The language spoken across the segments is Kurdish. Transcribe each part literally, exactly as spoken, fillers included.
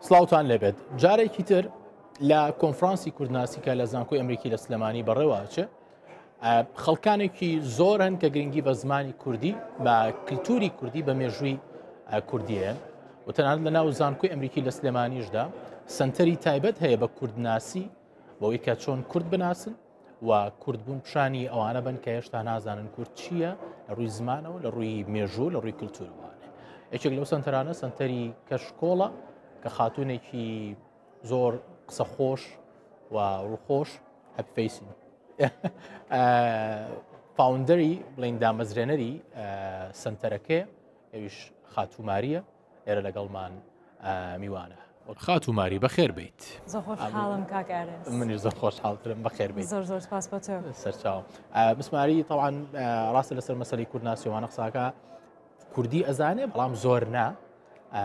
سڵاوتان لێبێت. جارێکی تر لە کۆنفرانسی کوردناسی کە لە زانکۆی ئەمریکی لە سلێمانی بەڕێوە ئەچێ، ئە، خەڵکانێکی زۆر هەن کە گرنگی بە زمانی کوردی، بە کلتوری کوردی، بە مێژووی، ئە، کوردیەن. و تەنانەت لە ناو زانکۆی ئەمریکی لە سلێمانیشدا سنتەری تایبەت هەیە بە کوردناسی، بەوەی کە چۆن کورد بناسن و کوردبوون پیشانی ئەوانە بن کە هێشتا نازانن کورد چییە، لە ڕووی زمانەوە، لە ڕووی مێژوو، لە ڕووی کلتورەوانێ. یەکێک لەو سنتەرانە سنتەری کەشکۆڵە کە خاتوونێکی زۆر قسە خۆش و ڕووخۆش، happy facing، ئە، فاوندەری، بڵین دامەزرێنەری، ئە، سنتەرەکەی، ئەویش خاتوو ماریە، ئێرە لەگەڵمان، ئە، میوانە. خاتوو ماری، بەخێر بیت. زۆر خۆشحاڵم، کاک ئارێز. منیش زۆر خۆشحاڵترم، بەخێر بیت. زۆر زۆر سپاس بۆ تۆ. سەرچاو. ئە، مس ماری، طبعاً، ئە، ڕاستە لەسەر مەسەلەی کوردناسی وانە قساکە، کوردی ئەزانێ، بەڵام زۆر نا. ئە،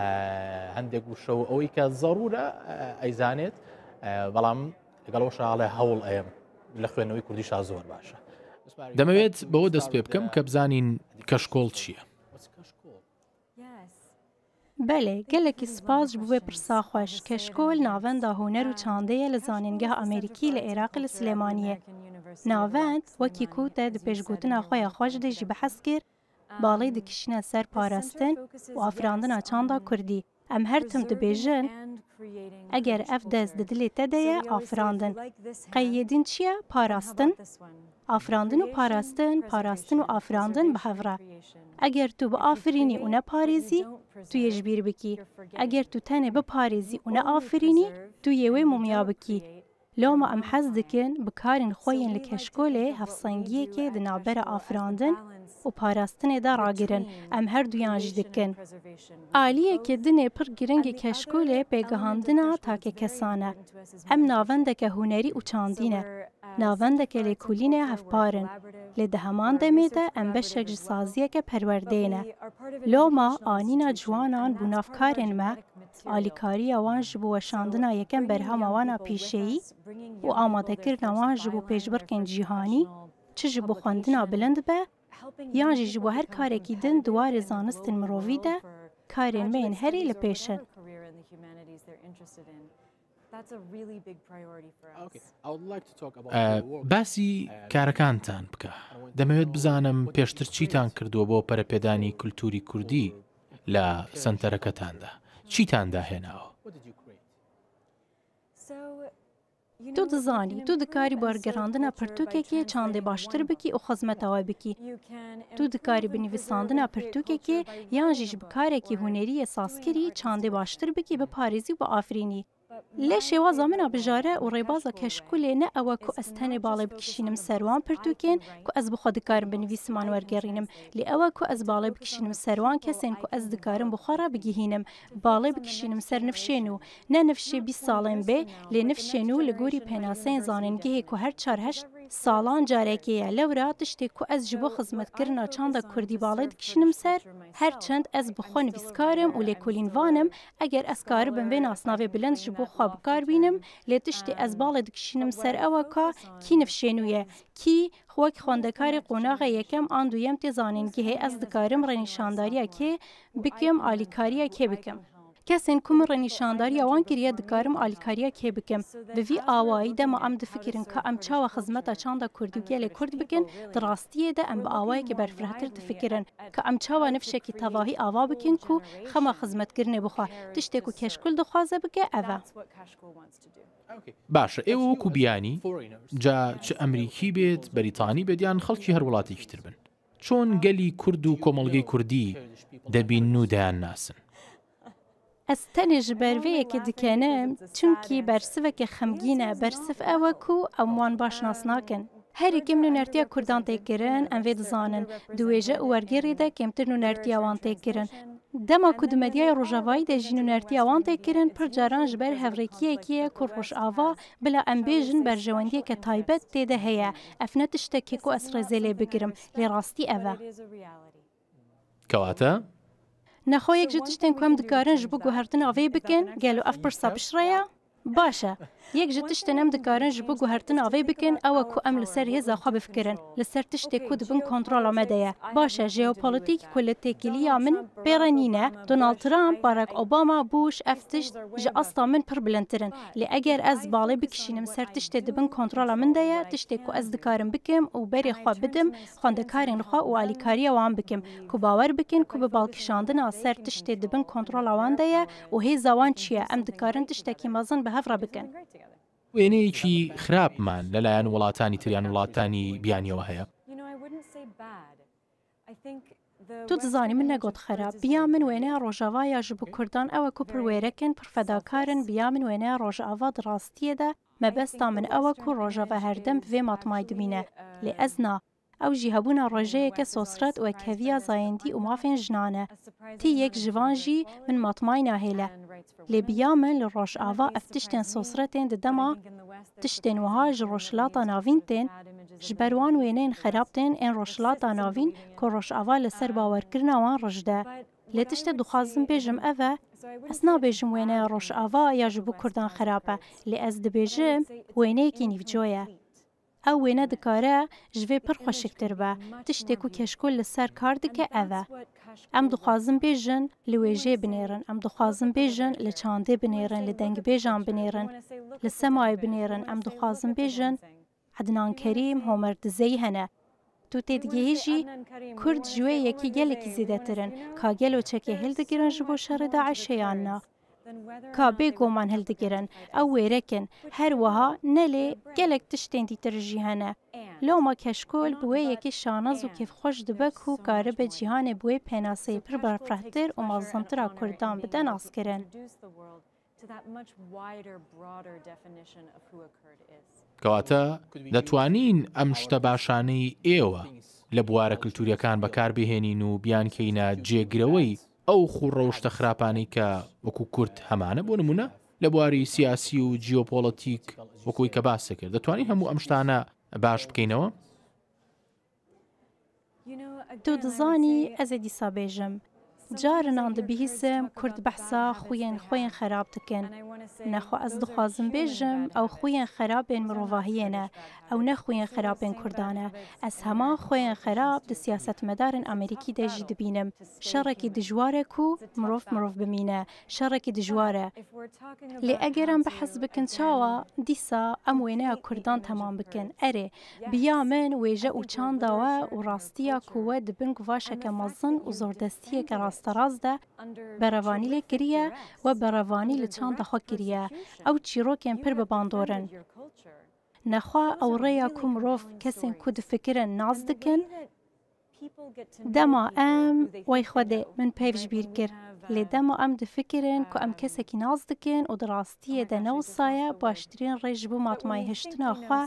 هەندێک وشە و ئەوەی کە زەڕورە، ئە، ئەیزانێت، ئە، بەڵام لەگەڵ ئەوشا ئەڵێ هەوڵ ئەیەم لە خوێندنەوەی کوردیشا زۆر باشە. دەمەوێت بەوە دەست پێ بکەم کە بزانین کەشکۆڵ چییە. بەلێ، gelekî spas ji bo vê pirsa xweş. Keşkol navenda huner û çandê ye li Zanîngeha Amerîkî li Iraqê li Silêmaniyê. Navend, wekî ku te di pêşgotina xwe ya xweş de jî behs kir, balê dikişîne ser parastin û afirandina çanda kurdî. Em her tim dibêjin, eger ev dest di dilê te de ye, afirandin. Qey yê din çi ye? Parastin. Afirandin û parastin, parastin û afirandin bi hev re. Eger tu biafirînî û neparêzî, tu yê ji bîr bikî. Eger tu tenê biparêzî û neafirînî, tu yê wê mumya bikî. Loma em hez dikin bi karên xwe yên li keşkolê hevsengiyekê di navbera afirandin û parastinê de ragirin. Em her duyan jî dikin. Aliyeke dinê pir giring ê keşkolê pêgihandina takekesan e. Em navendeke hunerî û çandî ne. Navendeke lêkolînê hevpar in. Lê di heman demê de em beşek ji saziyeke perwerdeyê ne. Loma anîna ciwanan bo nav karên me, alîkariya wan ji bo weşandina yekem berhema wan a pîşeyî û amadekirina wan ji bo pêşbirkên cîhanî, çi ji bo xwendina bilind be, yan jî ji bo her karekî din di warê zanistên mirovî de karên me yên herî li pêş in. That's a really big priority for us. Okay, I would like to talk about ە، your work. باسی کارەکانتان بکە. دەمەوێت بزانم پێشتر چیتان کردووە بۆ پەرەپێدانی کولتوری کوردی لە سنتەرەکەتاندا. چیتان داهێناوە؟ What did you create? So, you تو know, دەزانی، تو دکاری بۆ وەرگەڕاندنە پرتووکێکی چاندێ باشتر بکی و خزمەتەوە بکی. تو دکاری بنویساندنە پرتووکێکی یان ژیش بکارێکی هونەریە سازکری چاندێ باشتر بکی بپارێزی و بە ئافرینی. لێ شێوازە منە بژارە و ڕێبازە کەشکولێ نە ئەوە کو ئەس تەنێ باڵێ بکشینم سەروان پرتووکێن کو ئەس بخۆ دکارم بنویسمان وەرگەڕینم، لێ ئەوە کو ئەس باڵێ بکشینم سەروان کەسێن کو ئەس دکارم بخۆڕە بگیهینم، باڵێ بکشینم سەر نفشێن و نە نفشێ بیست ساڵێن بێ، لێ نفشێن و لە گۆری پێناسەیەن زانێنگەهێ کو هەر چار هەشت ساڵان جارێکێ یە. لەورا تشتێک کو ئەس ji bo xizmetkirinە çanda kurdî باڵێ dikişînim ser، her çend ez bi xwe nivîskar im û lêkolînvan im, eger ez karibim vê nasnavê bilind ji bo xwe bi kar bînim, lê tiştê ez balê dikişînim ser ew e ka kî nifşênû ye, kî wek xwendekarê qonaxa yekem an duyem tê zanîngehê ez dikarim rênîşandariya kê bikim, alîkariya kê bikim. Kesên ku min rênîşandariya wan kiriye dikarim alîkariya kê bikim. Bi vî awayî dema em difikirin ka em çawa xizmeta çanda kurdî û gelê kurd bikin, di rastiyê de em bi awayekî berfirehtir difikirin ka em çawa nifşekî tevahî ava bikin ku xema xizmetkirinê bixwe. Tiştê ku keşkul dixwaze bike ev e. باشە، ئێوە وەکو بیانی، جا چ ئەمریکی بێت، بەریتانی بێت یان خەڵکی هەر وڵاتێکی تر بن، چۆن گەلی کورد و کۆمەڵگەی کوردی دەبین و دەیان ناسن؟ Ez tenê ji ber vê yekê dikenim, çimkî bersiveke xemgîn e. Bersiv ew e ku em wan baş nas nakin. Herî kêm nûnertiya Kurdan tê kirin, em vê dizanin. Di wêje û wergêrê de kêmtir nûnertiya wan tê kirin. Dema ku di medyaya rojavayî de jî nûnertiya wan tê kirin, pir caran ji ber hevrêkiyekê ye ku Rojava, bila em bêjin, berjewendiyeke taybet tê de heye. Ev ne tiştekê ku ez rêzê lê bigirim, lê rastî ev e. کەواتە؟ Nexwe yek ji tiştên ku em dikarin ji bo guhertina vê bikin, gelo ev pirsa piştre ye? Baş e. Yek ji tiştên em dikarin ji bo guhertina vê bikin, ew e ku em li ser hêza xwe bifikirin, li ser tiştê ku di bin kontrola me de ye. Baş e, jeopolîtîk ku li têkiliya min pê re nîne, Donald Trump, Barack Obama, Bush, ev tişt ji asta min pir bilindtir in. Lê eger ez balê bikişînim ser tiştê di bin kontrola min de ye, tiştê ku ez dikarim bikim û berê xwe bidim xwendekarên xwe û alîkariya wan bikim, ku bawer bikin ku bi balkişandina ser tiştê di bin kontrola wan de ye û hêza wan çi ye, em dikarin tiştekî mezin bi hev re bikin. وێنەیەکی خراپمان لەلایەن وڵاتانی تریان وڵاتانی بیانیەوە هەیە. Tu dizanî min negot xerab. Biya min wêneya Rojava ya ji bo Kurdan ew e ku pir wêrek in, pir fedakar in. Biya min wêneya Rojava di rastiyê de mebesta min ew e ku Rojava herdem bi vê matmayî dimîne. Lê ez na. Ew jî hebûna rojeyeke sosret û ekheviya zayendî û mafên jinan e. Tî yek ji van jî min matmayî nahêle. Lê biya min li Rojava ev tiştên sosretên di dema tiştên wiha ji Rojhilata Navîn tên, ji ber wan wêneyên xerab tên ên Rojhilata Navîn ku Rojava li ser bawerkirina wan rijde. Lê tiştê dixwazim bêjim ev e, ez nabêjim wêneya Rojava ya ji bo Kurdan xerab e, lê ez dibêjim wêneyekî nîvco ye. Ew wêne dikare ji vê pir xweşiktir be. Tiştê ku keşkol li ser kar dike ev e. Em dixwazin bêjin li wêjeyê binêrin, em dixwazin bêjin li çandê binêrin, li dengbêjan binêrin, li semayê binêrin, em dixwazin bêjin Ednan Kerîm, Homer Dizeyî hene. Tu têdigihîjî Kurd ji wê yekê gelekî zêdetir in. Ka gelo çekê hildigirin ji bo şerê DAIŞê yan na? Ka bêguman hildigirin. Ew wêrek in. Her wiha ne lê gelek tiştên dîtir jî hene. Loma keşkol bi wê yekê şanaz û kêfxweş dibe ku karibe cîhanê bi wê pênaseyê pir berfirehtir û mezintir a Kurdan bide naskirin. کەواتە دەتوانین ئەم شتە باشانەی ئێوە لە بوارە کلتوریەکان بەکاربهێنین و بیانکەینە جێگرەوەی ئەو خوو ڕەوشتە خراپانەی کە وەکو کورد هەمانە، بۆ نمونە لە بواری سیاسی و جیۆپۆڵەتیک، وەکوی کە باس دەکرد. دەتوانین هەموو ئەم شتانە باش بکەینەوە؟ Tu dizanî ez ê dîsa bêjim. Carinan dibihîsim Kurd behsa xwiyên xwe yên xerab dikin. Nexwe ez dixwazim bêjim ew xwiyên xerab ên mirovahiyê ne. Ew ne xwiyên xerab ên Kurdan e. Ez heman xwiyên xerab di siyasetmedarên Amerîkî de jî dibînim. Şerekî dijwar e ku mirov mirov bimîne. Şerekî dijwar e. Lê eger em behs bikin çawa, dîsa em wêneya Kurdan temam bikin. Erê, biya min wêje û çanda we û rastiya ku we di bin guvaşeke mezin û zordestiyeke rasterast de berevanî lê kiriye, we berevanî li çanda xwe kiriye. Ew çîrokên pir bi bandor in. Nexwe ew rêya ku mirov kesên ku difikirin nas dikin, Dema em, wey Xwedê, min peyv ji bîr kir. Lê dema em difikirin ku em kesekî nas dikin û di rastiyê de ne wisa ye, baştirîn rê ji bo matmayî hiştina xwe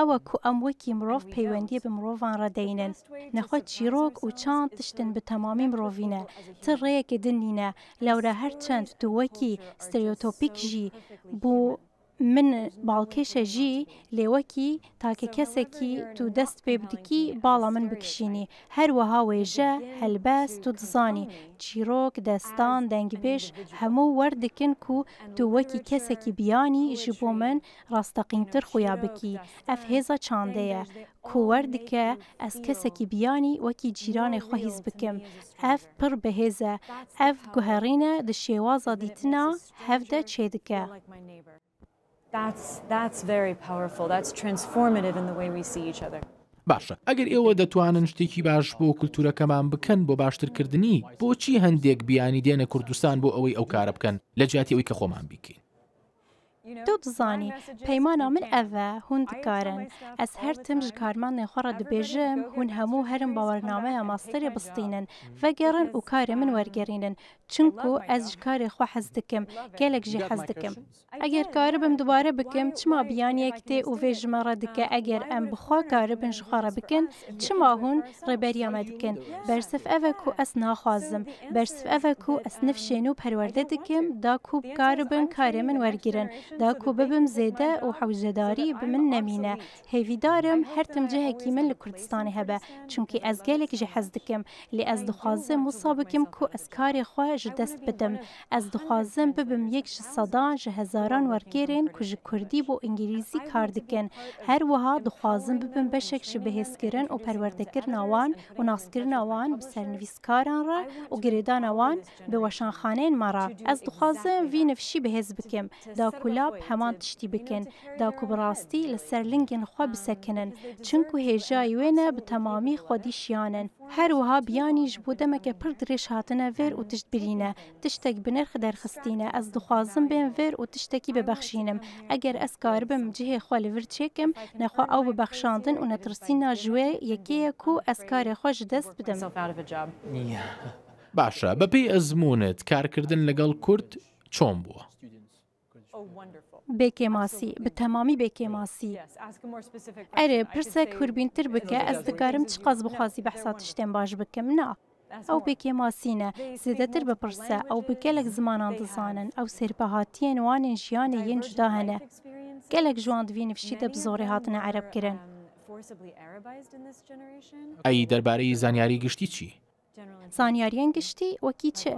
ew e ku em wekî mirov peywendiyê bi mirovan re deynin. Nexwe çîrok û çand tiştên bi temamî mirovî ne. Ti rêyekê din nîne. Lewra her çend tu wekî stereotopîk jî bû, min balkêş e jî, lê wekî take kesekî tu dest pê bidikî, bala min bikişînî. Her wiha wêje, helbest, tu dizanî, çîrok, destan, dengbêj, hemû wer dikin ku tu wekî kesekî biyanî ji bo min rasteqîntir xuya bikî. Ev hêza çandê ye, ku wer dike ez kesekî biyanî wekî cîranê xwe hîs bikim. Ev pir bi hêz e. Ev guherîn e di şêwaza dîtina hev de çêdike. That's, that's very powerful. That's transformative in the way we see each other. باشە، ئەگەر ئێوە دەتوانن شتێکی باش بۆ کولتورەکەمان بکەن بۆ باشترکردنی، بۆچی هەندێک بیانی دێنە کوردستان بۆ ئەوەی ئەو کارە بکەن لە جیاتی ئەوەی کە خۆمان بیکەین؟ Tu dizanî, peymana min ev e, hûn dikarin. Ez her tim ji karmendên xwe re dibêjim, hûn hemû herin bawernameya masterê bistînin, vegerin û karê min wergerînin. Çinku ez ji karê xwe hez dikim, gelek jî hez dikim. Eger karibim dubare bikim, çima biyaniyek tê û vê ji me re dike? Eger em bi xwe karibin ji xwe re bikin, çima hûn rêberiya me dikin? Bersiv ev e ku ez naxwazim. Bersiv ev e ku ez nifşên nû perwerde dikim, da ku bikaribin karê min wergirin, da ku bibim zêde û hewcedarî bi min nemîne. Hêvîdar im her tim cihekî min li Kurdistanê hebe, çunkî ez gelek jî hez dikim. Lê ez dixwazim wisa bikim ku ez karê xwe ji dest bidim. Ez dixwazim bibim yek ji sedan ji hezaran wergêrên ku ji kurdî bo îngilîzî kar dikin. Her wiha dixwazim bibim beşek ji bihêzkirin û perwerdekirina wan û naskirina wan bi sernivîskaran re û girêdana wan bi weşanxaneyên me re. Ez dixwazim vî nifşî bihêz bikim, da ku lap heman tiştî bikin, da ku bi rastî li ser lingên xwe bisekinin, çinku hêjayî wê ne bi temamî xwedî şiyan in. Her wiha biyanî ji bo demeke pir dirêj hatine vir û tişt birîne, tiştek bi nirx derxistîne. Ez dixwazim bêm vir û tiştekî bibexşînim. Eger ez karibim cihê xwe li vir çêkim, nexwe ew bibexşandin û netirsîna ji wê yekê ye ku ez karê xwe ji dest bidim. Baş e. Bi pêy ezmûnit karkirdin legel kurd çon bû? Bêkêmasî, bi temamî bêkêmasî. Erê, pirsek hûrbîntir bike, ez dikarim çiqas bixwazî behsa tiştên baş bikim? Na. Ew bêkêmasî ne. Zêdetir bipirse, ew bi gelek zimanan dizanin. Ew serpehatiyên wan ên jiyanê yên cuda hene. Gelek ji wan di vî nifşî de bi zorê hatine erebkirin. Ey derbareyî zanyarî giştî çi? Zanyariyên giştî wekî çi?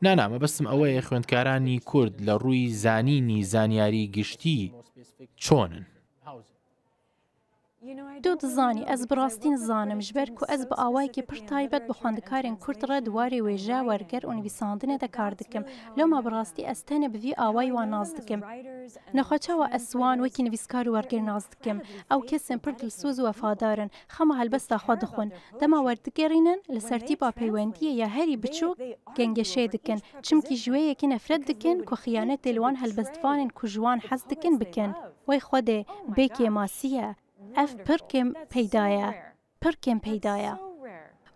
Na, na, mebestim ew e, xwendkarani kurd li rûyî zanînî zanyarî giştî çon in? Tu dizanî, ez bi rastî nizanim, ji ber ku ez bi awayekî pir taybet bi xwendikarên kurd re di warê wêje, werger û nivîsandinê de kar dikim. Loma bi rastî ez tenê bi vî awayî wan nas dikim. Nexwe çawa ez wan wekî nivîskar û werger nas dikim? Ew kesên pir dilsoz û wefadar in. Xema helbesta xwe dixwin. Dema werdigerînin, li ser tîpa peywendiyê ya herî biçûk gengeşê dikin. Çimkî ji wê yekê nefret dikin ku xiyanetê li wan helbestvanên ku ji wan hez dikin, bikin. Wey Xwedê, bêkêmasî ye. Ev pir kêm peyda ye. Pir kêm peyda ye.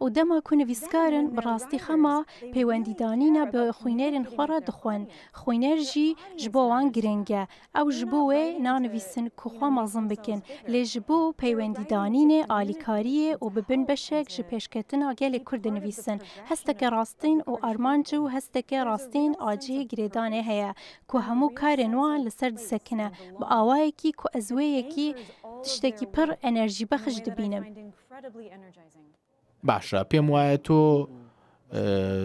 Û dema ku nivîskar in, bi rastî xema peywendîdanîna bi xwînerên xwe re dixwin. Xwîner jî ji bo wan giring e. Ew ji bo wê nanivîsin ku xwe mezin bikin, lê ji bo peywendîdanînê, alîkariyê û bibin beşek ji pêşketina gelê Kurd dinivîsin. Hesteke rastîn û armanc û hesteke rastîn a cihê girêdanê heye ku hemû karên wan li ser disekine, bi awayekî ku ez wê yekî tiştekî pir enerjîbexş dibînim. Baş e, pêm wayê tu, e,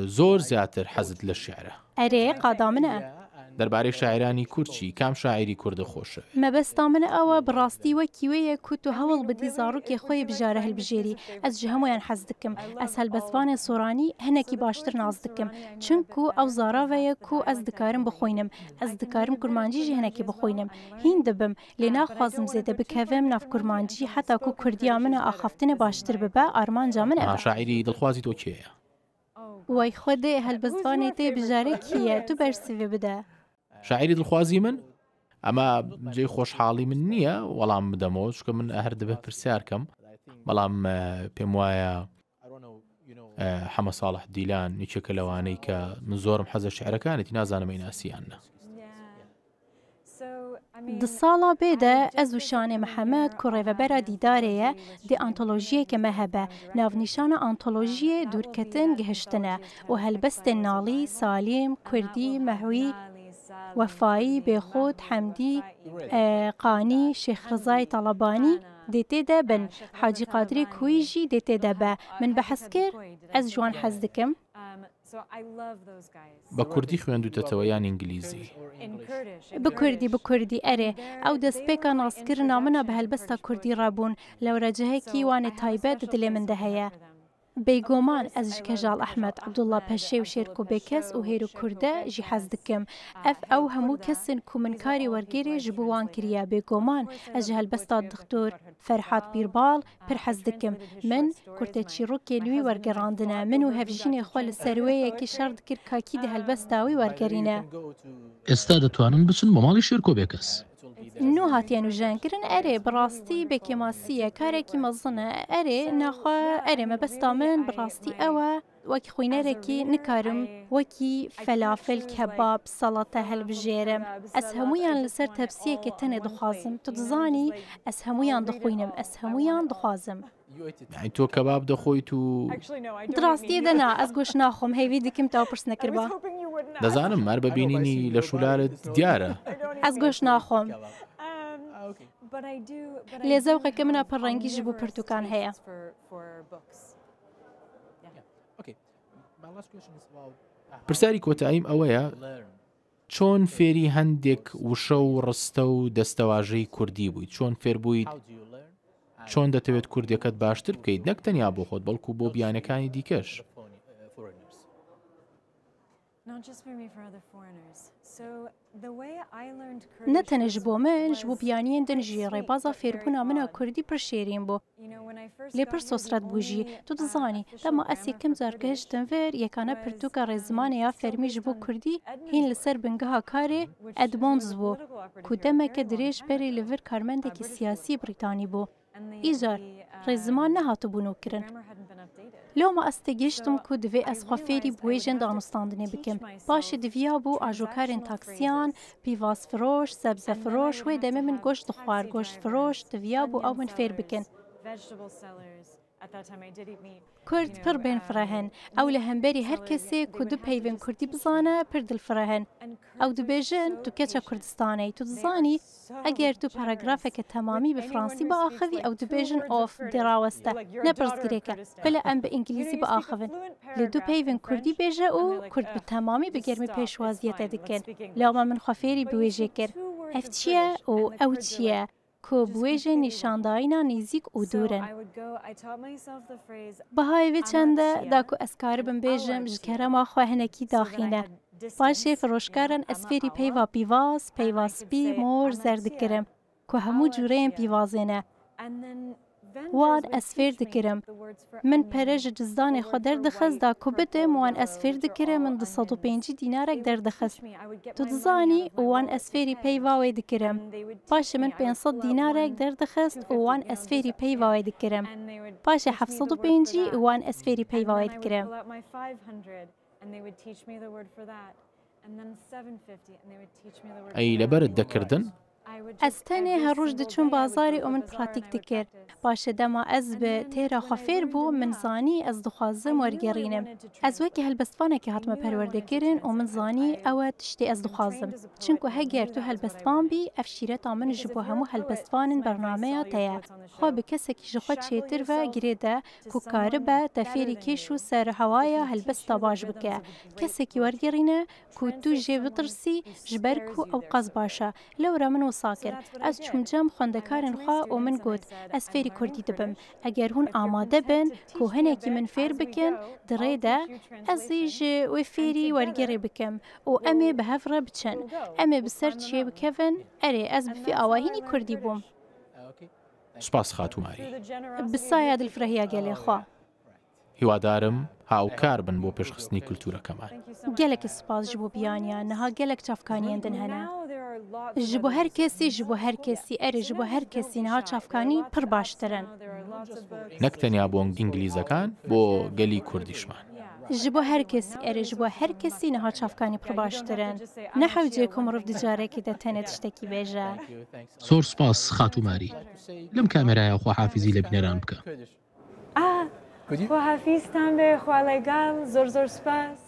zor zêdetir hezit li şi'r e. Erê, qada min e. Derbarê şaîranî kurd çi? Kam şaîrî kurd xweş e? Mebesta min ew e, bi rastî wekî wê ye ku tu hewl bidî zarokê xwe yê bijare hilbijêrî. Ez ji hemûyan hez dikim. Ez helbestvanên soranî hinekî baştir nas dikim. Çimku ew zarave ye ku ez dikarim bixwînim. Ez dikarim kurmancî jî hinekî bixwînim. Hîn dibim. Lê naxwazim zêde bikevim nav kurmancî, heta ku kurdiya min a axaftinê baştir bibe, armanca min ev e. Niha şaîrî dilxwazî to kê ye? Wey Xwedê, helbestvanê te bijare kî ye? Tu bersîvê bide. Şaîrî dilxwazî min? Ema cihê xweşhalî min niye welam bidemo, çunke min her dibe pirsyar kem. Belam, e, pêm waya e, Heme Salih Dîlan, yekeke lewaneyî ke min zor im heze şi'rekan îtî nazanim ey nasî yan ne. Di sala bê de ez û Şanê Mihemed ku rêvebera Dîdarê ye, dê antolojiyeke me hebe. Navnîşana antolojiyê Dûrketin Gihiştin e û helbestên Nalî, Salîm, Kurdî, Mehwî, Wefayî, Bêxût, Hemdî, e, Qanî, Şêx Rizayê Talebanî, dê tê de bin. Hacî Qadirê Kuwî jî dê tê de be. Min behs kir, ez ji wan hez dikim. Bi kurdî xwendûtetewe yan îngilîzî? Bi kurdî, bi kurdî, erê. Ew destpêka naskirina min a bi helbesta kurdî re bûn. Lewre cihekî wan ê taybet di dilê min de heye. Bêgoman ez ji Kejal Ehmed, Ebdullah Peşê û Şêrko Bêkes û Hêro Kurde jî hez dikim. Ev ew hemû kes in ku min karê wergêrê ji bo wan kiriye. Bêgoman ez ji helbesta Dixtor Ferhat Bîrbal pir hez dikim. Min kurteçîrokên wî wergerandine. Min û hevjînê xwe li ser wê yekê şer dikir ka kî di helbesta wî wergerîne. ئێستا دەتوانن بچن بۆ ماڵی شێرکۆ بێکەس. Nû hatiye nûjenkirin, erê, bi rastî bêkêmasî ye, karekî mezin e. Erê, naxwe, erê, mebesta min bi rastî ew e, wek xwînerekî nikarim wekî felafel, kebab, salate hilbijêrim. Ez hemûyan li ser tepsiyekê tenê dixwazim. Tu dizanî, ez hemûyan dixwînim, ez hemûyan dixwazim. Yani tu kebab dixwî tu. Di rastiyê de na, ez goşt naxwim, hêvî dikim te ew pirs nekiriba. Dizanim, mer bi bînînî leş û lalit diyar e. Ez goşt naxwim. Lê zewqeke min a pirrengî ji bo pirtûkan heye. Okay. My last question is about پرسیاری کۆتاییم ئەوەیە، چۆن فێری هەندێک وشە و ڕستە و دەستەواژەی کوردی بوویت؟ چۆن فێر بوویت؟ چۆن دەتەوێت کوردیەکەت باشتر بکەیت، نەک تەنیا بۆ خۆت، بەڵکو بۆ بیانەکانی دیکەش؟ نە تەنێ ji bo min, ji bo biyaniyên din jî rêbaza fêrbûna min a kurdî pir şêrîn bû. Lê pir sosret bû jî. Tu dizanî, dema ez yekem car gihiştim vir, yekane pirtûka rêzimanê ya fermî ji bo kurdî hîn li ser bingeha karê Edmonds bû, ku demeke dirêj berê li vir karmendekî siyasî Brîtanî bû. Îcar, rêziman nehatibû nûkirin. Loma ez têgihiştim ku divê ez xwe fêrî biwêjên danûstandinê bikim. Paşê diviyabû ajokarên taksiyan, pîvazfiroş, sebzefiroş, wê demê min goşt dixwar, goştfiroş, diviyabû ew min fêr bikin. Kurd pir bên fireh in. Ew li hemberî her kesê ku du peyvên kurdî bizane, pir dilfireh in. Ew dibêjin, tu keça Kurdistanê yî, tu dizanî, eger tu paragrafeke temamî bi fransî biaxivî, ew dibêjin, of, dê raweste, ne pirsgirêk e, bile em bi îngilîzî biaxivin. Lê du peyvên kurdî bêje û kurd bi temamî bi germî pêşwaziyê te dikin. Lewma min xwe fêrî biwêjê kir. Ev çi ye û ew çi ye? Ku biwêjên nîşandayîna nêzîk û dûr in. Bihayê vê çende da ku ez karibim bêjim, ji kerema xwe hinekî daxîne. Paşê firoşkaran ez fêrî peyva pîvaz, peyva spî, mor, zer dikirim, ku hemû cûreyên pîvazê ne. Wan ez fêr dikirim. Min pere ji cizdanê xwe derdixist da ku bidim, wan ez fêr dikirim, min du sed û pêncî dînarek derdixist. Tu dizanî, û wan ez fêrî peyva wê dikirim. Paşê min pênc sed dînarek derdixist û wan ez fêrî peyva wê dikirim. Paşê heft sed û pêncî û wan ez fêrî peyva wê dikirim. ئەی لەبەرت دەکردن؟ Ez tenê her roj diçûm bazarê û min pratîk dikir. Paşê dema ez bi têra xwe fêr bûm, min zanî ez dixwazim wergerînim. Ez wekî helbestvanekê hatime perwerdekirin û min zanî ew e tiştê ez dixwazim. Çimku heger tu helbestvan bî, ev şîreta min ji bo hemû helbestvanên bernameya te ye. Xwe bi kesekî ji xwe çêtir ve girê de ku karibe te fêrî kêş û serhewaya helbesta baş bike. Kesekî wergerîne ku tu jê bitirsî, ji ber ku ew qas baş e. Lewra min wisa kir. Ez çûm cem xwendekarên xwe û min got, ez fêrî kurdî dibim. Eger hûn amade bin ku hinekî min fêr bikin, di rê de ez ê ji wê fêrî wergerê bikim û em ê bi hev re biçin. Em ê bi ser çiyê bikevin. Erê, ez bi vî awahî nî kurdî bûm. سوپاس خاتوو ماری. Bi saya dilfirehiya gelê xwe. هیوادارم هاوکار بن بۆ پێشخستنی کولتورەکەمان. Gelekî spas ji bo biyaniya niha gelek çavkaniyên din hene. Ji bo her kesî, ji bo her kesî, erê, ji bo her kesî niha çavkanî pir baştir in. نەک تەنیا بۆ ئینگلیزەکان، بۆ گەلی کوردیشمان. Ji bo her kesî, erê, ji bo her kesî niha çavkanî pir baştir in. Ne hewcê ku mirov di carekê de tenê tiştekî bêje. زۆر سوپاس خاتوو ماری. لەم کامێرایە خواحافیزی لە بینەران بکە. Ah, xwehafîztan be, xwelêgal, zor zor spas.